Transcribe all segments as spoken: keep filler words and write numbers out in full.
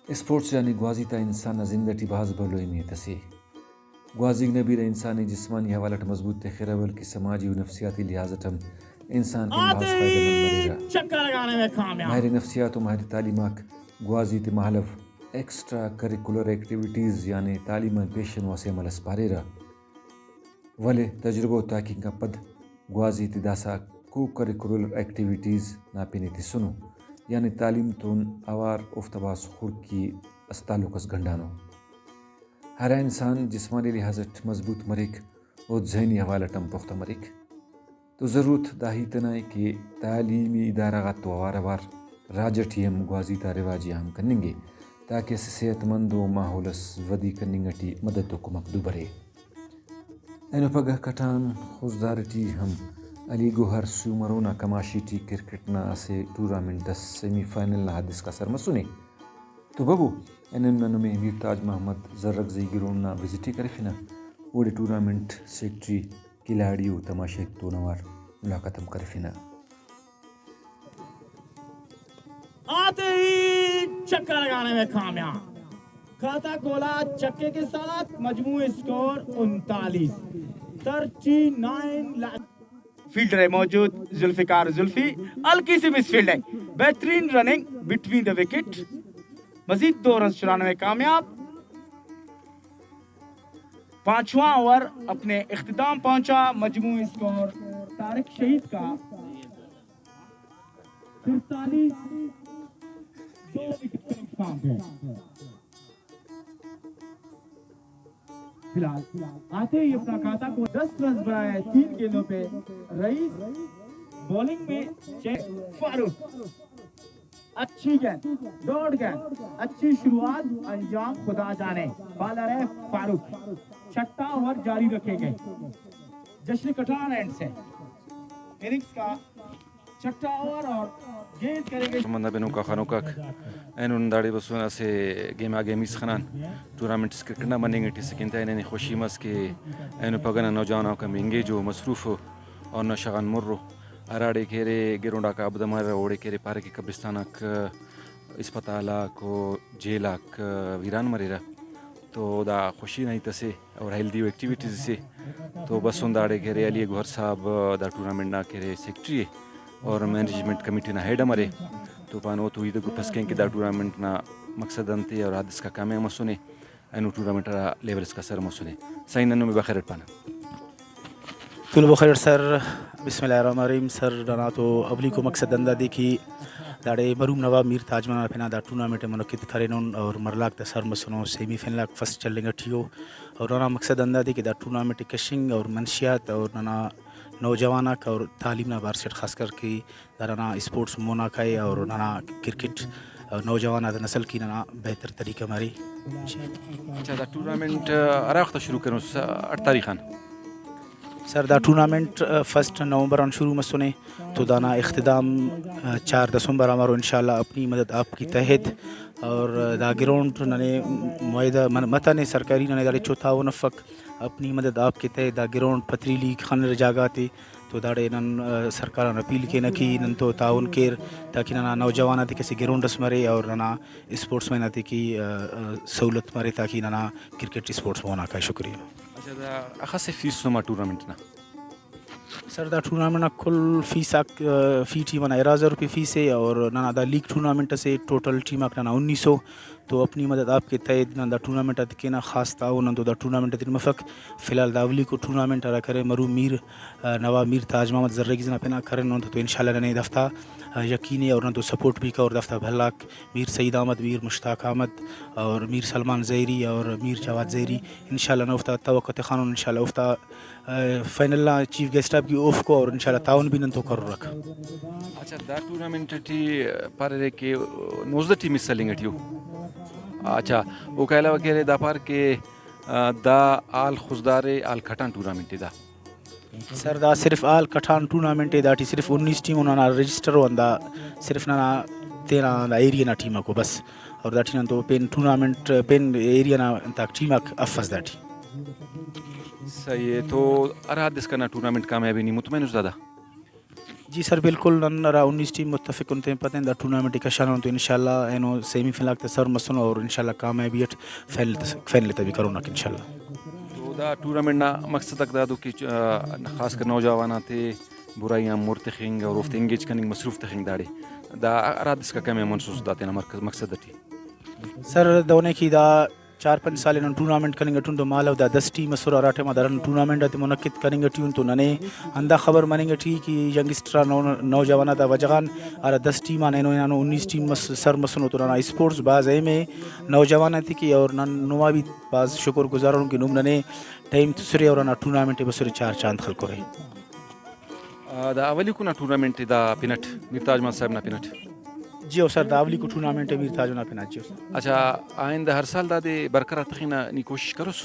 اسپورٹس یعنی گوازی تا انسان نا زند اٹی بھاز بھلو اہمیت اسے۔ گوازیک نہ بیرہ انسان ءِ جسمانی حوالہ اٹ مضبوط تخرہ، بلکہ سماجی و نفسیاتی لحاظ اٹ ہم انسان کن بھاز فائدہ مند مریرہ۔ چکر لگانے میں کامیاب۔ ماہر نفسیات و ماہر تعلیم آک گوازی تے مہالو ایکسٹرا کریکولر ایکٹیویٹیز یعنی تعلیم آن پیشن و اسہ عمل اس پاریرہ۔ ولے تجربہ و تحقیق آن پد گوازی تے داسہ کو کریکولر ایکٹیویٹیز نا پن ءِ تسنو، یعنی تعلیم تون اوار اوفتا بھاز خڑکی اس تعلق اس گنڈانو۔ ہرا انسان جسمانی لحاظ اٹ مضبوط مریک، او ذہنی حوالہ اٹ ہم پختہ مریک۔ تو ضرورت دا ہیت انا ءِ کہ تعلیمی ادارہ غاتتون اوار اوار راج اٹی ہم گوازی تا رواج ءِ عام کننگے، تاکہ اسہ صحت مند و ماحول اس ودی کننگ اٹی مدد و کمک دو برے۔ اینو پگہ کٹان خضدار ٹی ہم علی گوہر سومرو نا کماشی ٹی کرکٹ نا اسہ ٹورنامنٹ اس سیمی فائنل نا حد اسکا سر مسنے۔ تو ببو، اینو نمے میر تاج محمد زرکزئی گراؤنڈ نا وزٹ ءِ کرفنہ، اوڑے ٹورنامنٹ سیکرٹری، کھلاڑی و تماشائیک تون اوار ملاقات ہم کرفنہ۔ آتے ہی چکر لگانے میں کامیاب۔ کاتا کولا چکے کے ساتھ مجموعی اسکور انتالیس، تھرٹی نائن۔ فیلڈر ہے موجود ذوالفقار زلفی، ہلکی سی مس فیلڈنگ، بہترین رننگ بٹوین دا وکٹ، مزید دو رنز چرانے میں کامیاب۔ پانچواں اوور اپنے اختتام پہنچا، مجموعی اسکور طارق شہید کا ترتالیس، دو وکٹ کے نقصان پہ۔ فی الحال آتے ہی اپنا کھاتا کو دس رنز بنائے تین گیندوں پہ۔ رئیس بولنگ میں چے-، فاروق، اچھی گیند، ڈوڑ گیند، اچھی شروعات، انجام خدا جانے۔ بالر ہے فاروق، چھٹا اوور جاری رکھیں گے۔ جشن کٹان اینڈ سے اننگز کا چھٹا اوور اور گیند کریں گے۔ مندا بنوکا خنوکاک، اینو نن داڑے بسون اسہ گیم آ گیم اس خنان۔ ٹورنامنٹ اس کرکٹ نا مننگ ٹی سکین تا، اینو نی خوشی مس کہ اینو پگہ نا نوجوان آک ہم انگیج و مصروف و اور نشہ غان مر و ہراڑے کہ ارے گراؤنڈ آک آبدہ مریرہ، اوڑے کہ ارے پارے کہ قبرستان آک، اسپتال آک و جیل آک ویران مریرہ۔ تو دا خوشی نا ہیت اسے اور ہیلدی و ایکٹیویٹیز اسے۔ تو بسون داڑے کہ ارے علی گوہر صاحب دا ٹورنامنٹ نا کہ ارے سیکرٹری ءِ اور مینجمنٹ کمیٹی نا ہیڈ ہم ارے۔ تو پانو تو ہیت گپ اس کین کہ دا ٹورنامنٹ نا مقصد انت ءِ اور حد اسکا کامیاب مسنے، اینو ٹورنامنٹ ہرا لیول اسکا سر مسنے۔ سائیں نن نمے بخیر اٹ پانہ۔ تولو بخیر سر، بسم اللہ الرحمن الرحیم۔ سر، ننا تو اولیکو مقصد ہندادے کہ داڑے مرحوم نواب میر تاج محمد نا پنا دا ٹورنامنٹ ءِ منعقد کرینن اور مرلاک دا سر مسنو، سیمی فائنل آک فرسٹ چلینگ ٹی ءُ۔ اور ننا مقصد ہندادے کہ دا ٹورنامنٹ ءِ کشنگ اور منشیات اور ننا نوجوان آک اور تعلیم نا بارسٹ خاص کر کہ دا ننا اسپورٹس مونا کائے اور ننا کرکٹ نوجوان آتا نسل کی ننا بہتر طریقہ مرے۔ اچھا، دا ٹورنامنٹ ہرا وخت آ شروع کرینس؟ اٹ تاریخ آن؟ سر، دا ٹورنامنٹ، آ، فرسٹ نومبر آن شروع مسنے تو دانا اختتام، آ، چار دسمبر آ مرو، انشاءاللہ اپنی مدد آپ کی تحت۔ اور دا گراؤنڈ ننے معاہدہ من-، متنے سرکاری، ننے داڑے ہچو تعاون افک۔ اپنی مدد آپ کے تحت دا گراؤنڈ پتریلی خنرہ جاگہ غاتے، تو داڑے نن، آ، سرکار آن اپیل کینہ کہ نن تو تعاون کیر تاکہ ننا نوجوان آتے کہ اسہ گراؤنڈ اس مرے اور ننا اسپورٹس مین آتے کہ، آ، آ، سہولت مرے تاکہ ننا کرکٹ اسپورٹس مونا کائے۔ شکریہ۔ اچھا، دا اخس ءِ فیس نما ٹورنامنٹ نا؟ سر، دا ٹورنامنٹ نا کل فیس آک، آ، فی ٹیم ئنا ارا ہزار روپے فیس ءِ اور ننا دا لیگ ٹورنامنٹ اسے، ٹوٹل ٹیم آک ننا انیس ءُ۔ تو اپنی مدد آپ کے تحت نن دا ٹورنامنٹ آتے کینہ، خاص تعاون نن تو دا ٹورنامنٹ آتے مفک۔ فی الحال دا اولیکو ٹورنامنٹ ہرا کرے مرحوم میر، آ، نواب میر تاج محمد زرگزئی نا پنا کرینن تو، تو انشاءاللہ ننے دافتا، آ، یقین ءِ اور نن تو سپورٹ بھی کور دافتا بھلاک میر سعید احمد، میر مشتاق احمد اور میر سلمان زہری اور میر جواد زہری، انشاءاللہ نن اوفتا توقع تخانن، انشاءاللہ اوفتا، آ، فائنل نا چیف گیسٹ آک بھی اوفکو اور انشاءاللہ تعاون بھی نن تو کرورک۔ اچھا، دا ٹورنامنٹ ٹی پاریرے کہ نوزدہ ٹیم حصہ ہلنگ ٹی ءُ۔ اچھا، اوکا علاوہ کہ ارے دا پار کہ، آ، دا آل خضدار ءِ، آل کھٹان ٹورنامنٹ ءِ دا؟ سر، دا صرف آل کھٹان ٹورنامنٹ ءِ، داٹی صرف انیس ٹیم ننا رجسٹر ءُ، ہندا صرف ننا تینا ہندا ایریا نا ٹیم آکو بس۔ اور داٹی نن تو پین ٹورنامنٹ، پین ایریا نا انتاک ٹیم آک افس داٹی۔ صحیح ءِ، تو ہرا حد اسکان ٹورنامنٹ کامیابی نی مطمئن اس دادا؟ جی سر، بالکل، نن ہرا انیس ٹیم متفق ان تین پہ تین دا ٹورنامنٹ ءِ کشانن تو انشاءاللہ اینو سیمی فائنل آک تہ سر مسنو اور انشاءاللہ کامیابی اٹ فائنل تس-، فائنل ءِ تہ بھی کرونک انشاءاللہ۔ تو دا ٹورنامنٹ نا مقصد آک دادو کہ، آ، خاص کر نوجوان آتے برائی آن مر تخنگ اور اوفتے انگیج کننگ، مصروف تخنگ داڑے۔ دا ہرا حد اسکا کمے منسوس دا تینا مرکز، مقصد اٹی؟ سر، دہنے کہ دا چار پنچ سال نن ٹورنامنٹ کننگ اٹی ان تو مالو دا دس ٹیم اسر، ہرا ٹائما دا نن ٹورنامنٹ آتے منعقد کننگ اٹی ان تو ننے ہندا خبر مننگ اٹی کہ ینگسٹر آ نو-، نوجوان آتا وجہ غان ہرا دس ٹیم آن اینو ہنانو انیس ٹیم مس-، سر مسنو تو ننا اسپورٹس بھاز اہم ءِ نوجوان آتے کہ، اور نن نما بھی بھاز شکر گزار ان کہ نم ننے ٹائم تسرے اور ہندا ٹورنامنٹ ءِ بسرے چار چاند خلکرے۔ آ، دا اولیکو نا ٹورنامنٹ ءِ دا پن اٹ، میر تاج محمد صاحب نا پن اٹ؟ جی او سر، دا اولیکو ٹورنامنٹ ءِ میر تاج نا پن اٹ، جی او سر۔ اچھا، آئندہ ہر سال دادے برقرار تخنگ نا نی کوشش کروس؟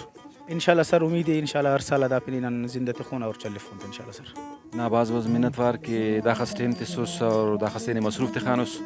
انشاءاللہ سر، امید ءِ انشاءاللہ ہر سال آ دا پن ءِ نن زندہ تخون اور چلیفون تہ انشاءاللہ سر۔ نا بھاز بھاز منت وار کہ داخس ٹائم تسوس اور داخس تینے مصروف تخانس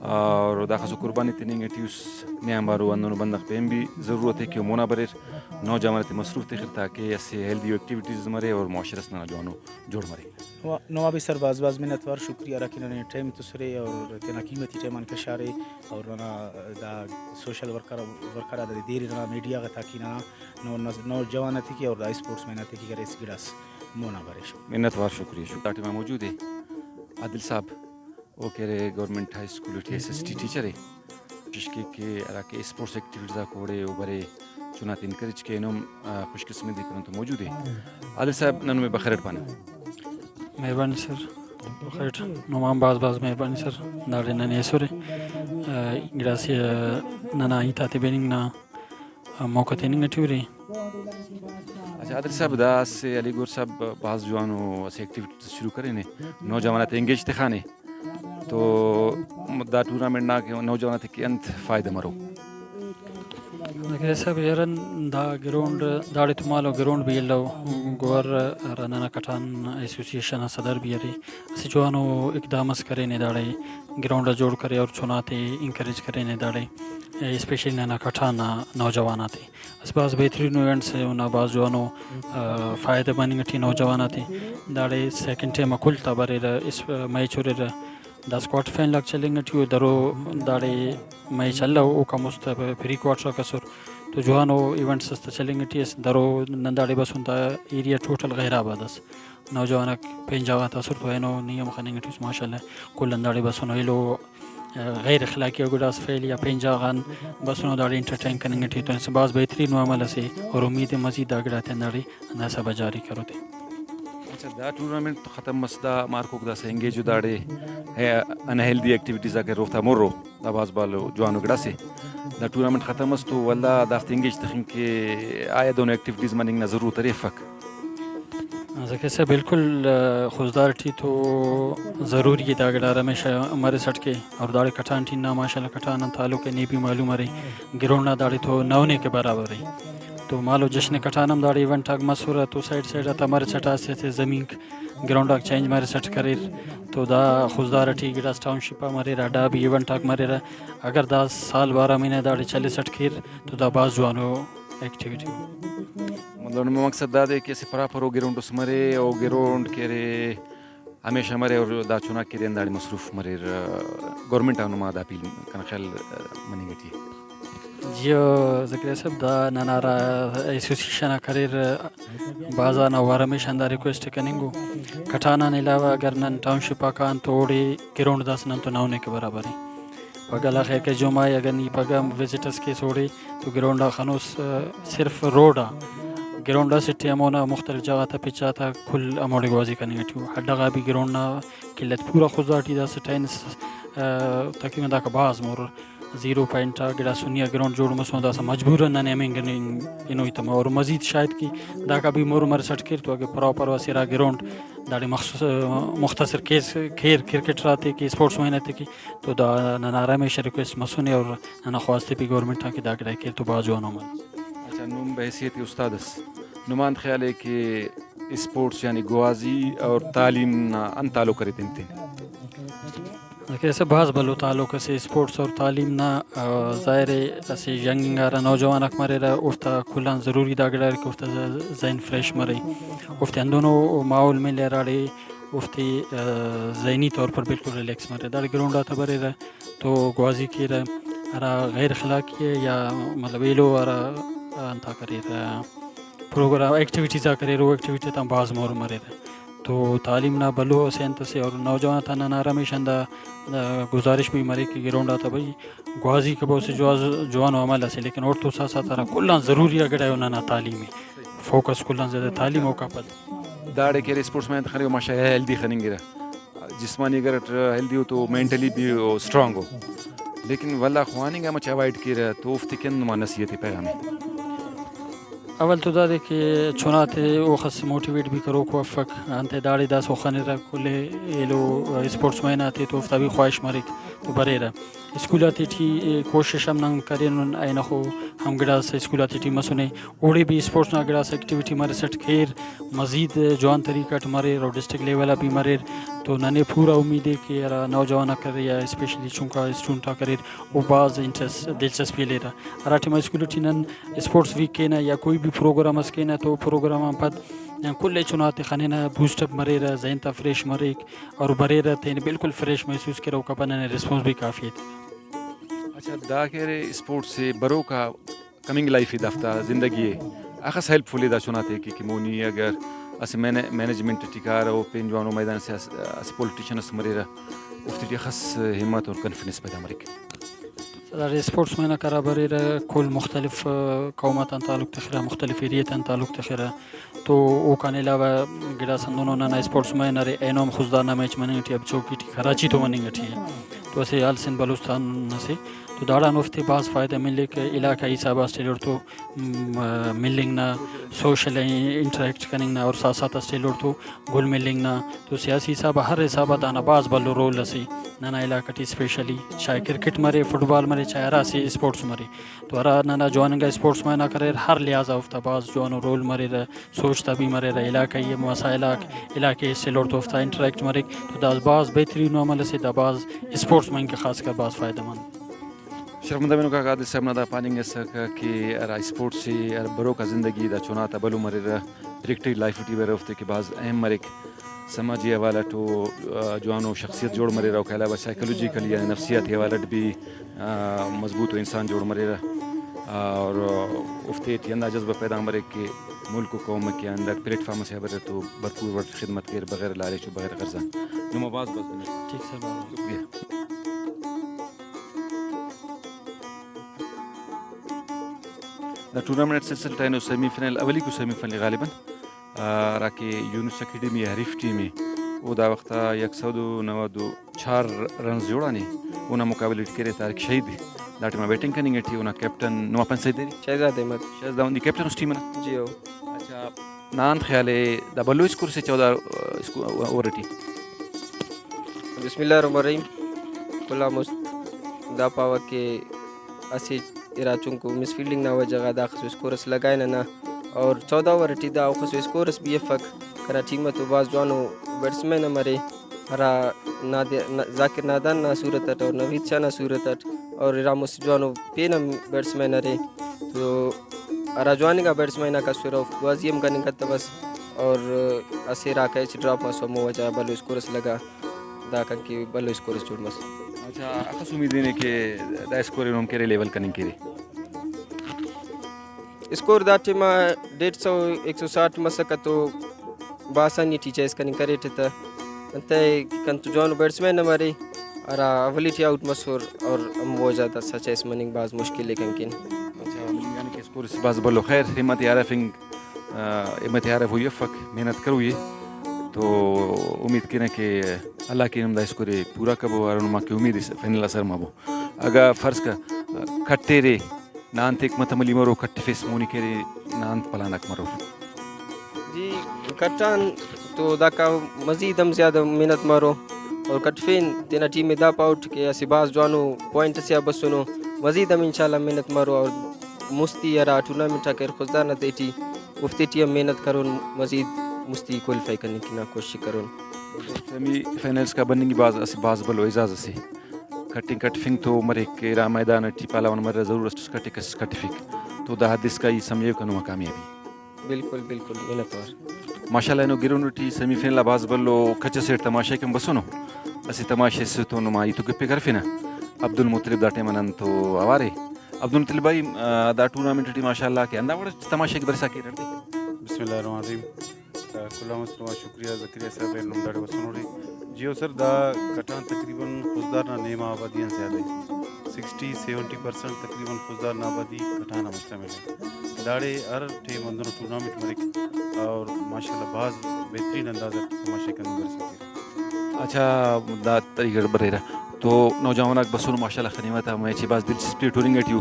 اور داخس قربانی تننگ ٹی اس۔ نیامبارو ہندنو بندغ پین بھی ضرورت ءِ کہ او مونا بریر، نوجوان تے مصروف تخر تاکہ اسہ ہیلدی ایکٹیویٹیز مرے اور معاشرہ اس ننا جوانو جوڑ مرے۔ نوا-، نواب سر، بھاز بھاز منت وار، شکریہ ہرا کہ ننے ٹائم تسرے اور تینا قیمتی ٹائم آن کشارے اور ننا دا سوشل ورکر، ورکر آ دادے دیر ننا میڈیا غا تاکہ ننا نو-، نوجوان آتے کہ اور دا اسپورٹس مین آتے کہ ہرے اس گڑاس مونا برے۔ منت وار، شکریہ، شکریہ۔ دا ٹائما موجود ءِ عادل صاحب، او کہ ارے government high school T S S T teacher ءِ، کوشش کے کہ ہرا کہ اسپورٹس ایکٹیویٹیز آک اوڑے او برے، چناتے انکریج کے، اینو ہم، آ، خوش قسمتی کنن تو موجود ءِ۔ عادل صاحب، نن نمے بخیر اٹ پانہ۔ مہربانی سر، بخیر اٹ۔ نما ہم بھاز بھاز مہربانی سر، داڑے ننے ایسرے۔ آ، گڑاسے، آ، ننا ہیت آتے بننگ نا موقع تننگ ٹی ارے۔ اچھا عادل صاحب، دا اسہ علی گور صاحب بھاز جوانو اسہ ایکٹیویٹی شروع کرینے نوجوان آتے انگیج تخانے، تو دا ٹورنامنٹ نا کہ نوجوان آتے کہ انت فائدہ مرو؟ علی گور صاحب، یارن دا گراؤنڈ داڑے تو مالو گراؤنڈ بھی الو، گوہر ہرا ننا کٹان ایسوسی ایشن نا صدر بھی ارے، اسہ جوانو اقدام اس کرینے داڑے، گراؤنڈ اس جوڑ کرے اور چناتے انکریج کرینے داڑے، اسپیشلی ننا کٹان نا نوجوان آتے۔ اسہ بھاز بہترینو ایونٹ سے، اونا بھاز جوانو، آ، فائدہ مننگ ٹی نوجوان آتے۔ داڑے سیکنڈ ٹائم آ کل تا بریرہ، اس، آ، میچ ہُررہ۔ داسہ کوارٹر فائنل آک چلینگ ٹی ءُ، درو داڑے میچ الو، اوکان مست پری کوارٹر آک ئسر۔ تو جوانو ایونٹس اس تا چلینگ ٹی ئس۔ درو نن داڑے بسن تا ایریا ٹوٹل غیر آباد ئس۔ نوجوان آک پین جاگہ غاتا ئسر تو اینو نی ہم خننگ ٹی اس ماشاءاللہ کل ہنداڑے بسنو ایلو۔ غیر اخلاقی ءُ گڑاس فعل یا پین جاگہ غان بسنو داڑے انٹرٹین کننگ ٹی تو اسہ بھاز بہترین ءُ عمل ئسے اور امید ءِ مزید دا گڑاتے ہنداڑے ہنداسہ بجاری کروتے۔ اچھا، دا ٹورنامنٹ تو ختم مس، دا مارکوک داسہ انگیج ءُ داڑے انہیلدی ایکٹیویٹیز آک اریر اوفتا مرو، دا بھاز بھلو جوانو گڑاسے۔ دا ٹورنامنٹ ختم مس تو ولدا دافتے انگیج تخنگ کہ آیا دہنو ایکٹیویٹیز مننگ نا ضرورت ارے افک۔ ذکر صاحب، بالکل، آ، خضدار ٹی تو ضروری ءِ دا گڑا ہر ہمیشہ مریسٹ کے، اور داڑے کٹان ٹی نا ماشاءاللہ کٹان آن تعلق ءِ، نے بھی معلوم ارے، گراؤنڈ نا داڑے تو نہنے کے برابر ءِ۔ تو مالو جشن کٹان ہم داڑے ایونٹ آک مسرہ تو سائیڈ سائیڈ آتا مریسٹ، اسہ اسہ زمینک گراؤنڈ آک چینج مریسٹ کریر۔ تو دا خضدار ٹی گڑاس ٹاؤن شپ آ مریرہ، اڈا بھی ایونٹ آک مریرہ۔ اگر دا سال بارہ مہینہ داڑے چلیسٹ کیر تو دا بھاز جوانو ایکٹیویٹی ءِ۔ مطلب نما مقصد دادے کہ اسہ پراپر او گراؤنڈ اس مرے، او گراؤنڈ کہ ارے ہمیشہ مرے اور دا چناک کہ ارے ہنداڑے مصروف مریر۔ گورنمنٹ آن نما دا اپیل کنا خیال مننگ ٹی ءِ۔ جی او زکریا صاحب، دا ننا ہرا ایسوسیشن آک اریر، بھاز آن اوار ہمیشہ ہندا ریکویسٹ ءِ کننگ ءُ۔ کٹان آن علاوہ اگر نن ٹاؤن شپ آ کان تو اوڑے گراؤنڈ داسہ نن تو نہنے کے برابر ءِ۔ پگہ لا خیر کہ جمعہ ءِ اگر نی پگہ ہم وزٹ اس کیس اوڑے تو گراؤنڈ آ خنوس، آ، صرف روڈ آ، گراؤنڈ اسٹ ءِ ہمونا مختلف جاگہ تا پچ آتا کل ہموڑے گوازی کننگ ٹی ءُ۔ اڈہ غا بھی گراؤنڈ نا قلت پورا خضدار ٹی داسہ ٹینس، آ، تقریباً داکا بھاز مر زیرو پوائنٹ آ گڑاس ہنی آ گراؤنڈ جوڑ مسنو، داسہ مجبوراً ننے ہمینگ ہننگ ہنوئی تما اور مزید شاید کہ داکا بھی مر مرسٹ کیر تو اگہ پراپر اسہ ارا گراؤنڈ داڑے مخصوص، مختصر کیس کیر کرکٹر آتے کہ اسپورٹس مین آتے کہ تو دا ننا ہر ہمیشہ ریکویسٹ مسنے اور ننا خواست ءِ بھی گورنمنٹ آن کہ دا گڑا ءِ کیر تو بھاز جوانو مس۔ اچھا، نم بحیثیت استاد اس نما انت خیال ءِ کہ اسپورٹس یعنی گوازی اور تعلیم نا انت تعلق ارے تین تین؟ کہ اسہ بھاز بھلو تعلق اسے اسپورٹس اور تعلیم نا، آ، ظاہر ءِ اسہ ینگ انگا ہرا نوجوان آک مریرہ اوفتا کل آن ضروری دا گڑا ارے کہ اوفتا ذ-، ذہن فریش مرے، اوفتے ہندنو ماحول ملے ہراڑے اوفتے، آ، ذہنی طور پر بالکل ریلیکس مریرہ۔ داڑے گراؤنڈ آتا بریرہ تو گوازی کیرہ، ہرا غیر اخلاقی ءِ یا مطلب ایلو ہرا، آ، انتا کریرہ، پروگرام، ایکٹیویٹیز آک اریر، او ایکٹیویٹی آتان بھاز مور مریرہ۔ تو تعلیم نا بھلو اسہ انت اسے اور نوجوان آتا ننا ہمیشہ ہندا، آ، گزارش بھی مریک کہ گراؤنڈ آتا بھئی گوازی کبو اسہ جواز-، جوانو عمل اسے، لیکن اوڑتون ساتھ ساتھ ہرا کل آن ضروری آ گڑا ءِ او ننا تعلیم ءِ، فوکس کل آن زیادہ تعلیم اوکا پد۔ داڑے کہ ارے اسپورٹس مین تخرے او ماشاءاللہ ہیلدی خننگرہ، جسمانی اگر اٹ ہیلدی او تو مینٹلی بھی او اسٹرانگ او، لیکن ولدا خواننگ آ مچہ اوائڈ کیرہ تو اوفتے کن نما نصیحت پیغام ءِ۔ اول تو دادے کہ چناتے اوخس موٹیویٹ بھی کروکو افک، انتئے داڑے داسہ او خنرہ کل ایلو اسپورٹس مین آتے تو اوفتا بھی خواہش مریک تو بریرہ۔ اسکول آتے ٹی کوشش ہم نن کرینن، اینخو ہم گڑاس اسکول آتے ٹی مسنے، اوڑے بھی اسپورٹس نا گڑاس ایکٹیویٹی مرسٹ کیر، مزید جوان طریقہ اٹ مریر اور ڈسٹرکٹ لیول آ بھی مریر۔ تو ننے پورا امید ءِ کہ ہرا نوجوان آک ارے یا اسپیشلی چنکا اسٹوڈنٹ آک اریر، او بھاز انٹرسٹ، دلچسپی لیرہ۔ ہرا ٹائما اسکول ٹی نن اسپورٹس ویک کینہ یا کوئی بھی پروگرام اس کینہ تو پروگرام آن پد نن کل ءِ چناتے خننہ، بوسٹ اپ مریرہ، ذہن تا فریش مریک اور بریرہ تینے بالکل فریش محسوس کیرہ، اوکا پد ننے ریسپانس بھی کافی ءِ۔ اچھا، دا کہ ارے اسپورٹس ءِ بروکا کمنگ لائف ءِ دافتا زندگی ءِ اخس ہیلپ فل ءِ دا چناتے کہ، کہ مونی اگر اسہ مین-، مینجمنٹ ٹی کارہ او پین جوانو میدان سے اس-، اسہ پولیٹیشن اس مریرہ، اوفتے ٹی اخس ہمت اور کانفیڈنس پیدا مریک۔ سر، اسپورٹس مین آک ہرا بریرہ، کل مختلف، آ، قوم آتان تعلق تخرہ، مختلف ایریا تان تعلق تخرہ، تو اوکان علاوہ گڑاس ہندنو ننا اسپورٹس مین ارے، اینو ہم خضدار نا میچ مننگ ٹی اب چوکی ٹی کراچی تو مننگ ٹی ءِ، تو اسہ حال سندھ بلوچستان اسے، تو داڑان اوفتے بھاز فائدہ ملیک، علاقائی حساب آ اسٹ ایلوڑ تو م-، ملنگ نا، سوشل انٹریکٹ کننگ نا اور ساتھ ساتھ اسٹ ایلوڑ تو گل ملنگ نا۔ تو سیاسی حساب آ، ہر حساب آ دانا بھاز بھلو رول اسے ننا علاقہ ٹی، اسپیشلی چاہے کرکٹ مرے، فٹ بال مرے، چاہے ہرا اسہ اسپورٹس مرے، تو ہرا ننا جوان انگا اسپورٹس مین آک اریر، ہر لحاظ آ اوفتا بھاز جوانو رول مریرہ، سوچ تا بھی مریرہ، علاقائی مسائل آک، علاقے سے لوڑ تو اوفتا انٹریکٹ مریک، تو دا بھاز بہترین عمل اسے، دا بھاز اسپورٹس مین کہ خاص کر بھاز فائدہ مند۔ شرفمند ہمینو کاکا عادل صاحب نا دا پاننگ اسکہ کہ ہرا اسپورٹس ءِ ہر بروکا زندگی دا چنا تا بھلو مریرہ، پریکٹیکل لائف ٹی بریرہ، اوفتے کہ بھاز اہم مریک۔ سماجی حوالہ ٹو، آ، جوانو شخصیت جوڑ مریرہ، اوکا علاوہ سائیکولوجیکلی یعنی نفسیاتی حوالہ ٹی بھی، آ، مضبوط و انسان جوڑ مریرہ، آ، اور اوفتے ٹی ہندا جذبہ پیدا مریک کہ ملک و قوم کہ ہنداٹ پلیٹ فارم اسے آ بریرہ تو بھرپور وڑ خدمت کیر بغیر لالچ و بغیر غرض آن۔ نما بھاز بھاز منت۔ ٹھیک سر، بھاز شکریہ۔ دا ٹورنامنٹ سلسلہ ٹائنو سیمی فائنل، اولیکو سیمی فائنل غالباً، آ، ہراکہ یونس اکیڈمی حریف ٹیم ءِ، او دا وخت آ یک سد و نود و چار رنز جوڑانے، اونا مقابلہ ٹی کہ ارے طارق شہید، دا ٹائما بیٹنگ کننگ ٹی، اونا کیپٹن نما پنچ سید ارے۔ شہزاد احمد۔ شہزاد احمد، نی کیپٹن اس ٹیم ئنا؟ جی ہو۔ اچھا، نا انت خیال ءِ دا بھلو اسکور سے چودہ، آ، اسکو-، اوور ٹی؟ بسم اللہ الرحمن الرحیم۔ کل آن مست دا پاوہ کہ اسہ ارا چنکو مس فیلڈنگ نا وجہ غا داخسو اسکور اس لگائے ننا، اور چودہ اوور ٹی دا اوخسو اسکور اس بھی افک۔ کنا ٹیم تو بھاز جوانو بیٹسمین ہم ارے، ہرا نادے-، نا-، ذاکر نادان نا صورت اٹ اور نوید شاہ نا صورت اٹ، اور ارا مست جوانو پین ہم بیٹسمین ارے۔ تو ہرا جواننگا بیٹسمین آک اسرہ، اوفک گوازی ہم کننگ کتوس، اور اسہ ارا کیچ ڈراپ مسو، ہمو وجہ غا بھلو اسکور اس لگا، داکان کہ بھلو اسکور اس جوڑ مس۔ اچھا، اخس امید ہی نے کہ دا اسکور ایلو ہم کہ ارے لیول کننگ کیرے؟ اسکور دا ٹائما ڈیڑھ سو، ایک سو ساٹھ مسکہ تو بآسانی ٹی چیس کننگ کریٹہ تہ، انتئے کہ کنتو جوانو بیٹسمین ہم ارے، ہرا اولی ٹی آؤٹ مسر اور ہمو وجہ داسہ چیس مننگ بھاز مشکل ءِ کن کن۔ اچھا، یعنی کہ اسکور اس بھاز بھلو۔ خیر، ہمت ءِ ہرفنگ، آ، ہمت ءِ ہرفوئی افک، محنت کروئی ءِ۔ تو امید کینہ کہ اللہ کن ہم دا اسکور ءِ پورا کبو، ہرا نما کہ امید اس فائنل آ سر مبو۔ اگہ فرض کہ، آ، کٹیرے، نا انت حکمت عملی مرو، کٹفیس مونی کہ ارے، نا انت پلان آک مرور؟ جی، کٹان تو داکا مزید ہم زیادہ محنت مرو اور کٹفین تینا ٹیم ءِ دا پاوٹ کہ اسہ بھاز جوانو پوائنٹ اسے آ بسنو، مزید ہم انشاءاللہ محنت مرو اور مستی ہرا ٹورنامنٹ آک اریر خضدار نا تہٹی، اوفتے ٹی ہم محنت کرون، مزید مستی کوالیفائی کننگ نا کوشش کرون۔ سیمی فائنلز کا بننگ بھاز اسہ بھاز بھلو اعزاز اسے۔ کٹنگ کٹفنگ تو مریک، ارا میدان ٹی پہلوان مریرہ، ضرور اسٹ کٹک اسٹ کٹفک، تو دا حد اسکا ای سمجھیوکہ نما کامیابی۔ بالکل، بالکل، منت وار۔ ماشاءاللہ اینو گراؤنڈ ٹی سیمی فائنل آ بھاز بھلو کچ ئسیٹ تماشائی کن بسنو۔ اسہ تماشے سے تو نما ہیت و گپ ءِ کرفنہ۔ عبدالمطلب دا ٹائم آ نن تو اوار ءِ۔ عبدالمطلب بھائی، آ، دا ٹورنامنٹ ٹی ماشاءاللہ کہ ہندا وڑ تماشائی برسا کیرہ تے۔ بسم اللہ الرحمن الرحیم۔ آ، کل آن مست نما شکریہ زکریا صاحب، نم داڑے بسنورے۔ جی ہو سر، دا کٹان تقریباً خضدار نا نیمہ آبادی آن زیادہ ءِ، سکسٹی سیونٹی پرسینٹ تقریباً خضدار نا آبادی کٹان آ مشتمل ءِ۔ داڑے ہر ٹائم ہندنو ٹورنامنٹ مریک اور ماشاءاللہ بھاز بہترین انداز اٹ تماشائی کننگ برسا کیرہ۔ اچھا، دا طریقہ اٹ بریرہ تو نوجوان آک بسر ماشاءاللہ خننگ تا میچ ءِ بھاز دلچسپی اٹ ہننگ ٹی ءُ۔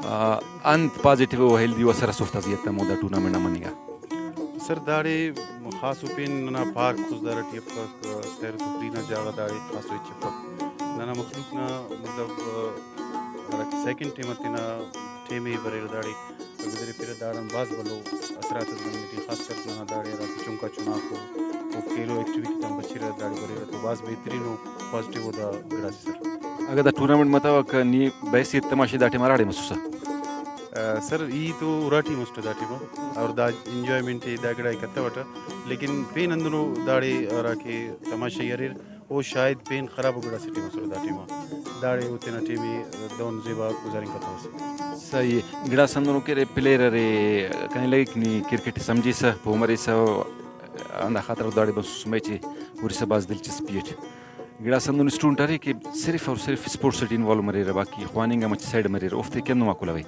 آ، انت پازیٹیو و ہیلدی و اثر ئس اوفتا زیہا تمو دا ٹورنامنٹ نا مننگ آ؟ سر، داڑے خاصو پین ننا پارک خضدار ٹی افک، سیر و تفریح نا جاگہ داڑے خاصو ہچ افک۔ ننا مخلوق نا مطلب، ہراکہ سیکنڈ ٹائم آ تینا ٹیم ءِ بریرہ داڑے گدریفیرہ، داڑان بھاز بھلو اثرات اس بننگ ٹی، خاص کر ننا داڑے ہراکہ چنکا چناک ءُ، اوفک ایلو ایکٹیویٹی تان بچرہ داڑے بریرہ تو بھاز بہترین ءُ پازیٹیو ءُ دا گڑاسے سر۔ اگہ دا ٹورنامنٹ متوک نی بحیثیت تماشائی دا ٹائم ہراڑے مسوسہ؟ آ، سر، ای تو اراٹی مسٹ دا ٹائم آ اور دا انجوائمنٹ ءِ دا گڑا ءِ کتوٹہ، لیکن پین ہندنو داڑے ہراکہ تماشائی اریر، او شاید پین خرابو گڑاسے ٹی مسر دا ٹائم آ۔ داڑے او تینا ٹائم ءِ دہن زیبا گزارنگ کتوس۔ صحیح ءِ۔ گڑاس ہندنو کہ ارے پلیئر ارے، کنے لگک نی کرکٹ ءِ سمجھیسہ، پہہ مریسہ، ہندا خاطر او داڑے بسوس میچ ءِ ہُرسہ بھاز دلچسپی اٹ۔ گڑاس ہندن اسٹوڈنٹ ارے کہ صرف اور صرف اسپورٹس ٹی انوالو مریرہ، باقی خواننگ آ مچہ سائیڈ مریرہ، اوفتے کندن آ کلوے؟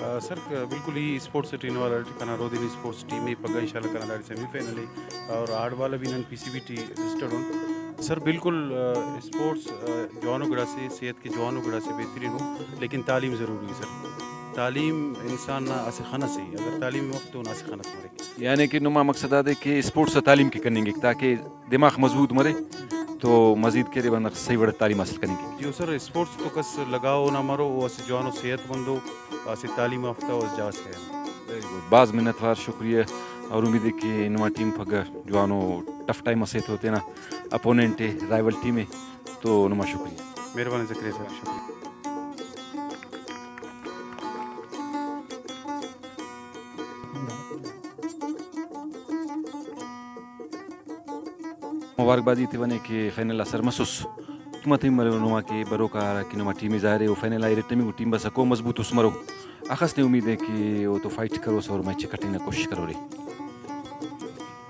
آ، سر، ک-، بالکل ای اسپورٹس ٹی انوالو ارے، کنا رودینی اسپورٹس ٹیم ءِ، پگہ انشاءاللہ کنا داڑے سیمی فائنل ءِ اور آڑ والا بھی نن P C B T registered ان۔ سر، بالکل، آ، اسپورٹس، آ، جوانو گڑاسے، صحت کہ جوانو گڑاسے بہترین ءُ، لیکن تعلیم ضروری ءِ سر۔ تعلیم انسان نا اسہ خن ئسے، اگر تعلیم مف تو اونا اسہ خن ئس مریک۔ یعنی کہ نما مقصد دادے کہ اسپورٹس آ تعلیم کہ کننگک تاکہ دماغ مضبوط مرے تو مزید کہ ارے بندغ صحیح وڑ تعلیم حاصل کننگ کے۔ جی سر، اسپورٹس تو کس لگاؤ نا مرو، او اسہ جوانو صحت مندو، اسہ تعلیم یافتہ ءُ اسہ جاگہ سے آ۔ ویری گڈ، بھاز منت وار، شکریہ، اور امید ءِ کہ نما ٹیم پگہ جوانو ٹف ٹائم ئسے تو تینا اپوننٹ ءِ، رائیول ٹیم ءِ، تو نما شکریہ۔ مہربانی زکریا صاحب، شکریہ۔ مبارکبادی تیونے کہ فائنل آ سر مسوس۔ حکمت ہم مرو نما کہ بروکا ہرا کہ نما ٹیم ءِ ظاہر ءِ او فائنل آ ارٹ تمنگو، ٹیم بس اکو مضبوط اس مرو۔ اخس نے امید ءِ کہ او تو فائٹ کروس اور میچ ءِ کٹنگ نا کوشش کرورے۔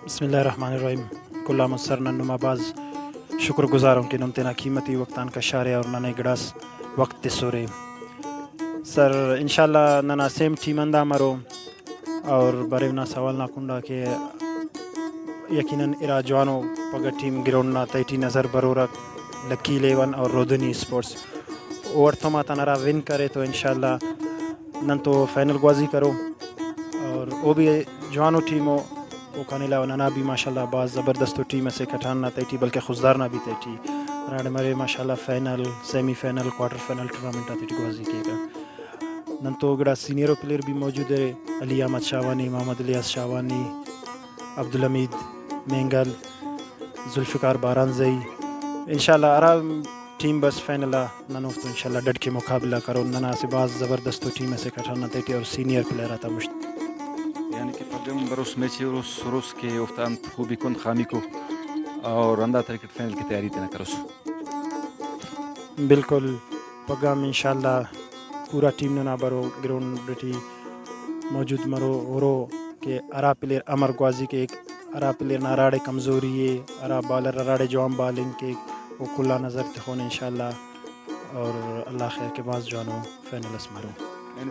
بسم اللہ الرحمن الرحیم۔ کل آن مست سر نن نما بھاز شکر گزار ان کہ نم تینا قیمتی وقت آن کشارے اور ننے گڑاس وقت تسورے۔ سر، انشاءاللہ ننا سیم ٹیم ہندا مرو اور بریو نا سوال نا کنڈا کہ یقیناً ارا جوانو پگہ ٹیم گراؤنڈ نا تہٹی نظر برورک، لکی الیون اور رودنی اسپورٹس۔ او اڑتوم آتان ہرا ون کرے تو انشاءاللہ نن تو فائنل گوازی کرو اور او بھی جوانو ٹیم ءُ۔ اوکان علاوہ ننا بھی ماشاءاللہ بھاز زبردست ٹیم اسے کٹھان نا تہٹی، بلکہ خضدار نا بھی تہٹی ہراڑے مرے ماشاءاللہ final, semi final, quarter final tournament آتیٹی گوازی کیکہ۔ نن تو گڑا سینئرو پلیئر بھی موجود ارے، علی احمد شاہوانی، محمد الیاس شاہوانی، عبدالحمید مینگل، ذوالفقار بارانزئی۔ انشاءاللہ ہرا ٹیم بس فائنل آ نن اوفتون انشاءاللہ ڈٹ کے مقابلہ کرون۔ ننا اسہ بھاز زبردست ٹیم اسے کٹھان نا تہٹی اور سینئر پلیئر آتا مُشت۔ یعنی کہ پگہ ہم بروس میچ ءِ اروس، اروس کہ اوفتا انت خوبی کن خامیکو اور ہندا طریقٹ فائنل کہ تیاری تینا کروس۔ بالکل، پگہ ہم انشاءاللہ پورا ٹیم ننا برو، گراؤنڈ ٹی موجود مرو، ہرو کہ ہرا پلیئر امر گوازی کیک، ہرا پلیئر نا ہراڑے کمزوری ءِ، ہرا بالر ہراڑے جوان بالنگ کیک، او کل آ نظر تخون انشاءاللہ۔ اور اللہ خیر کہ بھاز جوانو فائنل اس مرو۔